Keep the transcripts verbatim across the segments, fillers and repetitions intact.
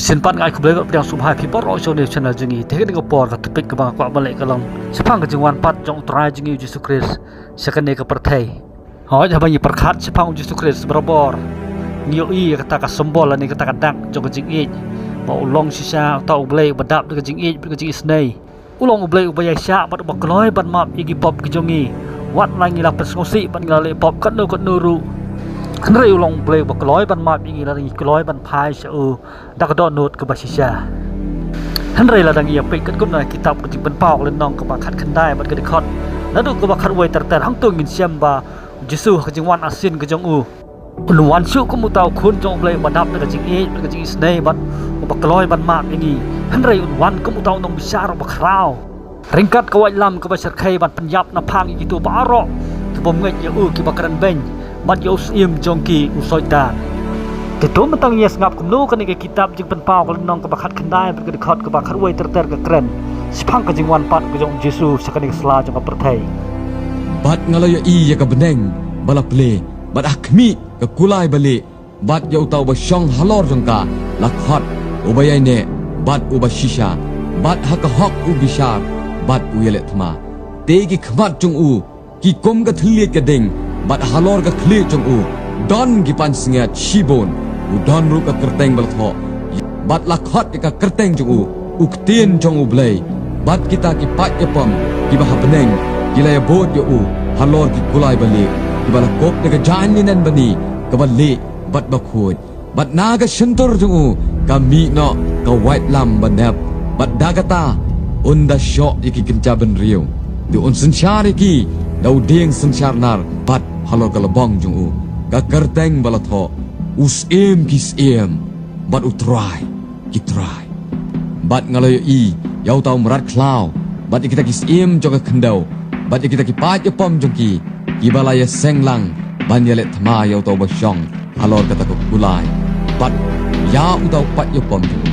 Shisien pat nga ai khublei bad pdiang sngewbha ïa phi baroh sha une u channel jong ngi. Te ha kane ka por ka topic kaba nga kwah ban leh ka long shaphang ka jingwan pat jong U Trai jong ngi U Jisu Khrist sha kane ka pyrthei. Hooid, haba ngi pyrkhat shaphang U Jisu Khrist barabor, ngi ïohi ïa kata ka symbol lane kata ka dak jong ka jingïeit, ba u long shisha uta U Blei uba dap da ka jingïeit bad ka jingisynei. U long U Blei uba ïaishah bad uba kloi ban map ïa ki pop ki jong ngi, wat la ngi la pynsngewsih bad ngi la leh pop katno katno ruh. Hynrei u long U Blei uba kloi ban map ïa ngi lada ngi kloi ban phai sha u da ka dohnud kaba shisha. Hynrei lada ngi ïa peit katkum na kitab ka Jingpynpaw ka lynnong kaba khatkhyndai bad ka dkhot naduh kaba khatwei ter ter, hangto ngin shem ba U Jisu ha ka jingwan arsien ka jong u, un wan shuh kum uta u Khun jong U Blei uba dap da ka jingïeit bad ka jingisynei bad uba kloi ban map ïa ngi. Hynrei un wan kum uta u nongbishar uba khraw. Ryngkat ka waitlam kaba shyrkhei ban pynïap naphang ïa kito baroh ki bym ngeit ïa u, kiba kren beiñ bad ïa u syiem jong ki, u Soitan. Te to mynta ngin ïa sngap kumno kane ka kitab Jingpynpaw ka lynnong kaba khatkhyndai bad ka dkhot kaba khatwei ter ter ka kren shaphang ka jingwan pat ka jong U Jisu sha kane ka sla jong ka pyrthei. Bad nga la ïohi ïa ka bneng ba la plie, bad ha khmih, ka kulai balieh, bad ïa uta uba shong halor jong ka la khot, uba ïaineh bad uba shisha, bad ha ka hok u bishar bad u ïaleh thma. Te ki khmat jong u ki kum ka thylliej ka ding, bad halor ka thylliej jong u don ki pansngiat shibun. U don ruh ka kyrteng ba la thoh, bad la khot ïa ka kyrteng jong u U Ktien jong U Blei. Bad kita ki paid ïapom kiba ha bneng ki la ïabud ïa u halor ki kulai balieh, kiba la kup da ka jaiñ linen bani kaba lieh bad bakhuid. Bad na ka shyntur jong u ka mih noh ka waitlam banep, bad da kata un da shoh ïa ki kynja bynriew. Te un synshar ïa ki da u dieng synshar nar, bad halor ka lbong jong u ka kyrteng ba la thoh, U Syiem ki syiem bad U Trai ki trai. Bad nga la ïohi ïa uta u mrad khlaw, bad ïa kita ki syiem jong ka khyndew, bad ïa kita ki paid ïapom jong ki, kiba la ïaseng lang ban ïaleh thma ïa uta uba shong halor kata ka kulai, bad ïa uta u paid ïapom jong u.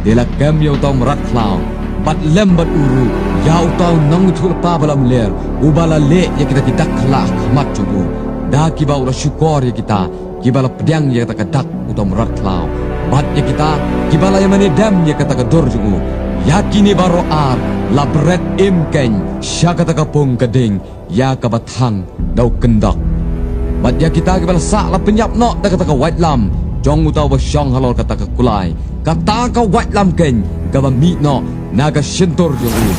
Te la kem ïa uta u mrad khlaw, bad lem bad u ruh ïa uta u nongïathuhlypa ba lamler, uba la leh ïa kita ki dak khlad ha khmat jong u, da kiba u la shukor ïa kita kiba la pdiang ïa kata ka dak uta u mrad khlaw, bad ïa kita kiba la ïamane dem ïa kata ka dur jong u. Ïa kine baroh ar la bret im keiñ sha kata ka pung ka ding ïa kaba thang da u kyndok. Bad ïa kita kiba la sah la pynïap noh da kata ka waitlam jong uta uba shong halor kata ka kulai, kata ka waitlam keiñ kaba mih noh na ka shyntur jong u.